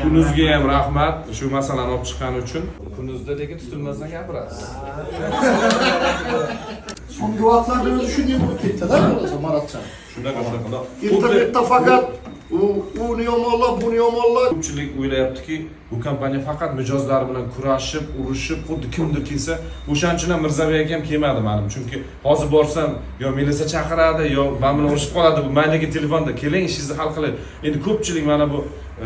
Kunuzga ham rahmat shu masalani olib chiqqani uchun. Kunuzda lekin tutilmasdan gapirasiz. So'nggi vaqtlarda o'zi shunday bo'lib ketdi-da, bo'lsa Maratjon. Shunaqa, shunaqa. Internetda faqat u uni yomonlab, buni yomonlab. Ko'pchilik o'ylayaptiki, bu kompaniya faqat mijozlar bilan kurashib, urushib, xuddi kimdir kelsa, o'shaning uchun ham Mirzabek akam kelmadi manim. Chunki hozir borsam, yo militsiya chaqiradi, yo man bilan urushib qoladi. Bu mayliga telefonda keling, ishingizni hal qilaylik. Endi ko'pchilik mana bu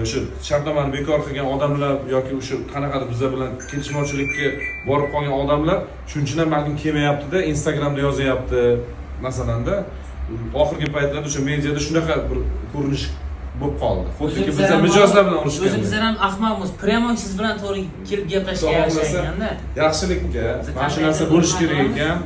o'sha shartnomani bekor qilgan odamlar yoki o'sha qanaqadir bizlar bilan kelishmovchilikka borib qolgan odamlar shuning uchun ham balkim kelmayapti-da, Instagramda yozyapti masalanda. Oxirgi paytlarda o'sha mediada shunaqa bir ko'rinish bo'lib qoldi. Xuddiki bizlar mijozlar bilan urushgan. O'zimizlar ham ahmoqmiz. Прямо siz bilan to'g'ri kelib gaplashga Xudo xohlasa, yarashganda. Yaxshilikka mana shu narsa bo'lishi kerak ekan.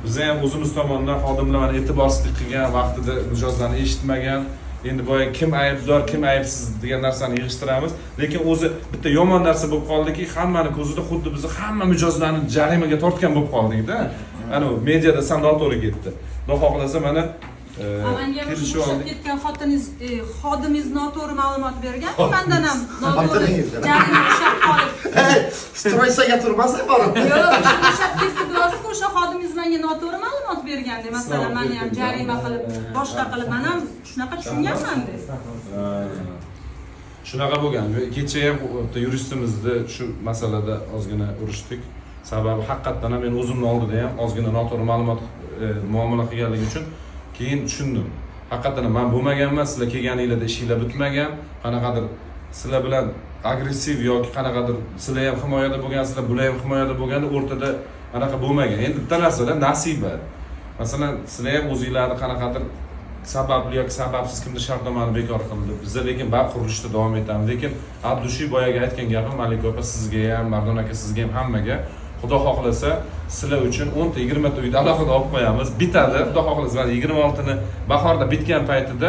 Biza ham o'zimiz tomondan xodimlar mana e'tiborsizlik qilgan, vaqtida mijozlarni eshitmagan. Endi boya kim aybdor, kim aybsiz degan narsani yig'ishtiramiz. Lekin o'zi bitta yomon narsa bo'lib qoldiki, hammani ko'zida xuddi bizni hamma mijozlarni jarimaga tortgan bo'lib qoldikda. Ana u mediada sal noto'g'ri ketdi. Xudo xohlasa, mana Manga kelishib ushlab oldik. ketgan xotiningiz, xodimingiz noto'g'ri ma'lumot bergan, mandan ham noto'g'ri Xotiningiz. jarima ushlab qolib. Hey, стройка ga turmasak borib. Yo'q, o'sha ushlab ketdi deyapsiz-ku, o'sha xodimingiz menga noto'g'ri ma'lumot berganda, masalan, mani ham jarima qilib, boshqa qilib, man ham shunaqa tushunganman-da. Shunaqa bo'lgan. Kecha ham bitta yuristimizni shu masalada ozgina urushdik. Sababi haqiqatdan ham men o'zimni oldida ham ozgina noto'g'ri ma'lumot muomala qilganligi uchun keyin tushundim. Haqiqatdan ham man bo'lmaganman, sizlar kelganinglarda ishinglar bitmagan, qanaqadir sizlar bilan agressiv yoki qanaqadir sizlar ham himoyada bo'lgansizlar, bular ham himoyada bo'lganda o'rtada anaqa bo'lmagan. Endi bitta narsada nasiba. Masalan, sizlar ham o'zinglarni qanaqadir sababli yoki sababsiz kimdir shartnomani bekor qildi. Biza lekin baribir qurilishda davom etamiz. Lekin Abdushiy boyagi aytgan gapim, Malika opa, sizga ham, Mardon aka, sizga ham, hammaga, Xudo xohlasa, sizlar uchun 10 ta, 20 ta uyni alohida olib qo'yamiz. Bitadi, Xudo xohlasa, mana 26ni bahorda bitgan paytida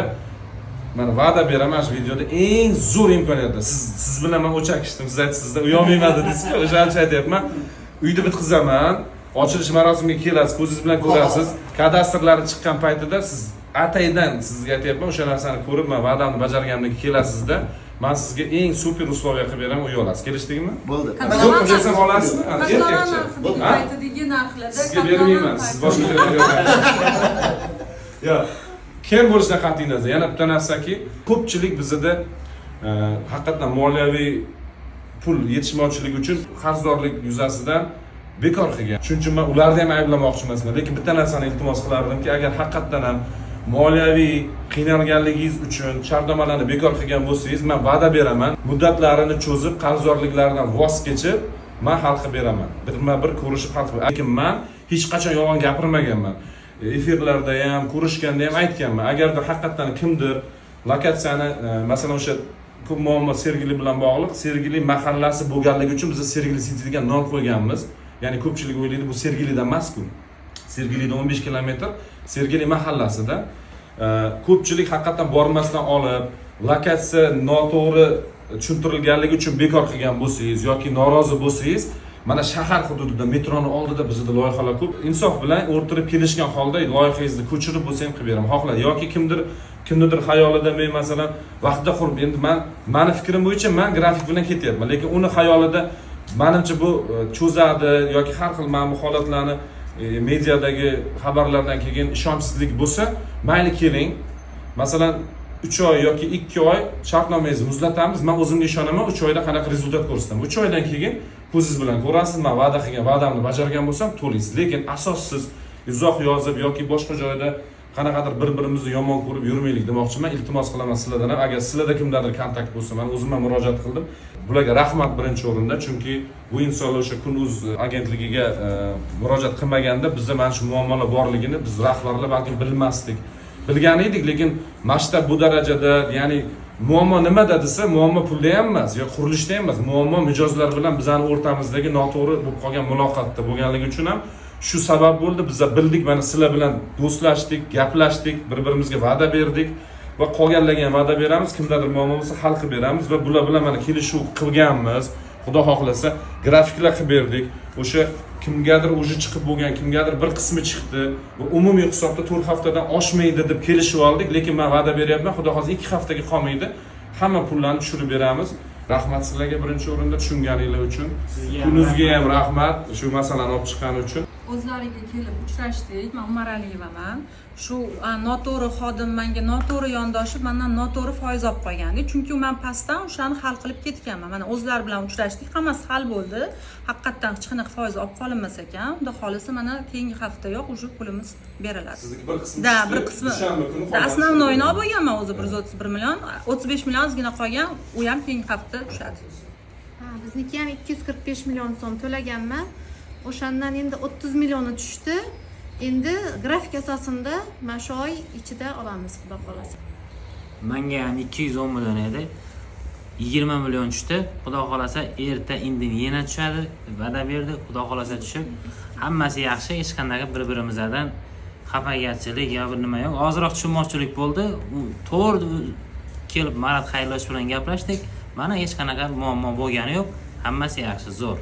mana va'da beraman, shu videoda eng zo'r imkoniyatda siz bilan man o'chakishdim, siz aytsizda uyolmayman dedingiz-ku, o'shaning uchun aytyapman. Uyni bitqizaman, ochilish marosimiga kelasiz, ko'zingiz bilan ko'rasiz. Kadastrlari chiqqan paytida siz ataydan, sizga aytyapman, o'sha narsani ko'rib, man va'damni bajarganimdan keyin kelasizda, man sizga eng super условия qilib beraman, uy olasiz. Kelishdikmi? Bo'ldi. Zo'r qilib bersam olasizmi? Ha, Katlaman erkakcha. narxidagi Ha? paytidagi narxlarda Sizga katlaman bermayman, siz paytida. boshqa joyga. Yo'q. Kim bo'lishidan qat'iy nazar, yana bitta narsaki, ko'pchilik bizada haqiqatdan moliyaviy pul yetishmovchiligi uchun qarzdorlik yuzasidan bekor qilgan. Shuning uchun man ularni ham ayblamoqchi emasman, lekin bitta narsani iltimos qilardimki, agar haqiqatdan ham moliyaviy qiynalganligingiz uchun shartnomalarni bekor qilgan bo'lsangiz, man va'da beraman, muddatlarini cho'zib, qarzdorliklardan voz kechib, man hal qilib beraman. Birma bir ko'rishib hal qilib. Lekin man hech qachon yolg'on gapirmaganman. Efirlarda ham, ko'rishganda ham aytganman. Agarda haqiqatdan kimdir lokatsiyani, masalan, o'sha ko'p muammo Sergeli bilan bog'liq, Sergeli mahallasi bo'lganligi uchun biz Sergeli City degan nom qo'yganmiz. Ya'ni ko'pchilik o'ylaydi, bu Sergelida emas-ku. Sergelida 15 kilometr, Sergeli mahallasida. Ko'pchilik haqiqatdan bormasdan olib, lokatsiya noto'g'ri tushuntirilganligi uchun bekor qilgan bo'lsangiz yoki norozi bo'lsangiz, mana shahar hududida metroni oldida bizda loyihalar ko'p. Insof bilan o'tirib kelishgan holda loyihangizni ko'chirib bo'lsa ham qilib beraman. Xohladi yoki kimdir, kimnidir xayolida men, masalan, vaqtida qurib, endi man, mani fikrim bo'yicha man grafik bilan ketyapman, lekin uni xayolida manimcha bu cho'zadi yoki har xil mana bu holatlarni mediadagi xabarlardan keyin ishonchsizlik bo'lsa, mayli, keling, masalan, 3 oy yoki 2 oy shartnomangizni muzlatamiz. Man o'zimga ishonaman, 3 oyda qanaqa результат ko'rsataman. 3 oydan keyin ko'zingiz bilan ko'rasiz, man va'da qilgan va'damni bajargan bo'lsam, to'laysiz. Lekin asossiz izoh yozib yoki boshqa joyda qanaqadir bir birimizni yomon ko'rib yurmaylik demoqchiman. Iltimos qilaman sizlardan ham, agar sizlarda kimdadir kontakt bo'lsa, man o'zim ham murojaat qildim bularga. Rahmat birinchi o'rinda, chunki bu insonlar o'sha Kun uz agentligiga murojaat qilmaganda bizda mana shu muammolar borligini biz rahbarlar balkim bilmasdik. Bilgan edik, lekin masshtab bu darajada. Ya'ni muammo nimada desa, muammo pulda ham emas yo qurilishda ham emas, muammo mijozlar bilan bizani o'rtamizdagi noto'g'ri bo'lib qolgan muloqotda bo'lganligi uchun ham shu sabab bo'ldi. Biza bildik, mana sizlar bilan do'stlashdik, gaplashdik, bir birimizga va'da berdik va qolganlarga ham va'da beramiz. Kimdadir muammo bo'lsa, hal qilib beramiz va bular bilan mana kelishuv qilganmiz. Xudo xohlasa, grafiklar qilib berdik. O'sha kimgadir уже chiqib bo'lgan, kimgadir bir qismi chiqdi va umumiy hisobda 4 haftadan oshmaydi deb kelishib oldik. Lekin man va'da beryapman, Xudo xohlasa, 2 haftaga qolmaydi, hamma pullarni tushirib beramiz. Rahmat sizlarga birinchi o'rinda tushunganinglar uchun. Sizga ham Kunuzga ham rahmat shu masalani olib chiqqani uchun. O'zlariga kelib uchrashdik. Man Umaraliyevaman. Shu noto'g'ri xodim menga noto'g'ri yondoshib, mandan noto'g'ri foiz olib qolgandi. Chunki man pastdan o'shani hal qilib ketganman. Mana o'zlari bilan uchrashdik, hammasi hal bo'ldi. Haqiqatdan hech qanaqa foiz olib qolinmas ekan. Xudo xohlasa, mana keyingi haftayoq уже pulimiz beriladi. Sizniki bir qismi Да, tushdi, bir qismi. Dushanba kuni Да, qolgani основной ni olib bo'lganman o'zi 131 million, 35 million ozgina qolgan, u ham keyingi hafta tushadi. Ha, bizniki ham 245 million so'm to'laganman. O'shandan endi 30 millioni tushdi. Endi grafik asosida mana shu oy ichida olamiz, xudo xohlasa. Manga ham 210 million edi. 20 million tushdi. Xudo xohlasa erta indin yana tushadi. Va'da berdi. Xudo xohlasa tushib, hammasi yaxshi, hech qanaqa bir-birimizdan xafagarchilik yo bir nima yo'q. Ozroq tushunmovchilik bo'ldi. U to'g'ri kelib Marat xayrlash bilan gaplashdik. Mana hech qanaqa muammo bo'lgani yo'q. Hammasi yaxshi, zo'r.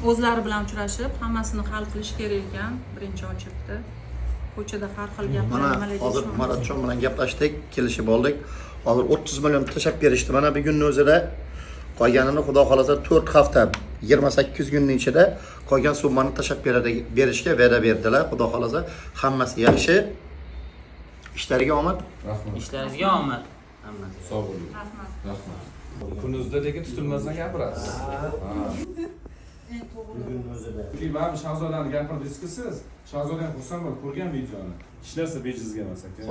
O'zlari bilan uchrashib, hammasini hal qilish kerak ekan birinchi ochibdi. Ko'chada har xil gaplar Mana nimalarga hozir ishonmas. Maratjon bilan gaplashdik, kelishib oldik. Hozir 30 million tashlab berishdi. Mana bugunni o'zida qolganini xudo xohlasa 4 hafta, 28 kunning ichida qolgan summani tashlab beradi, berishga va'da berdilar. Xudo xohlasa hammasi yaxshi. Ishlariga omad. Rahmat. Ishlaringizga omad. Hammasi. Sog' bo'ling. Rahmat. Rahmat. Kunuzda lekin tutilmasdan gapirasiz. Eng to'g'ri. Chunki baribir Shahzodani gapirdingizku siz. Shahzoda ham xursand bo'lib ko'rgan videoni. Hech narsa bejizga emas aka.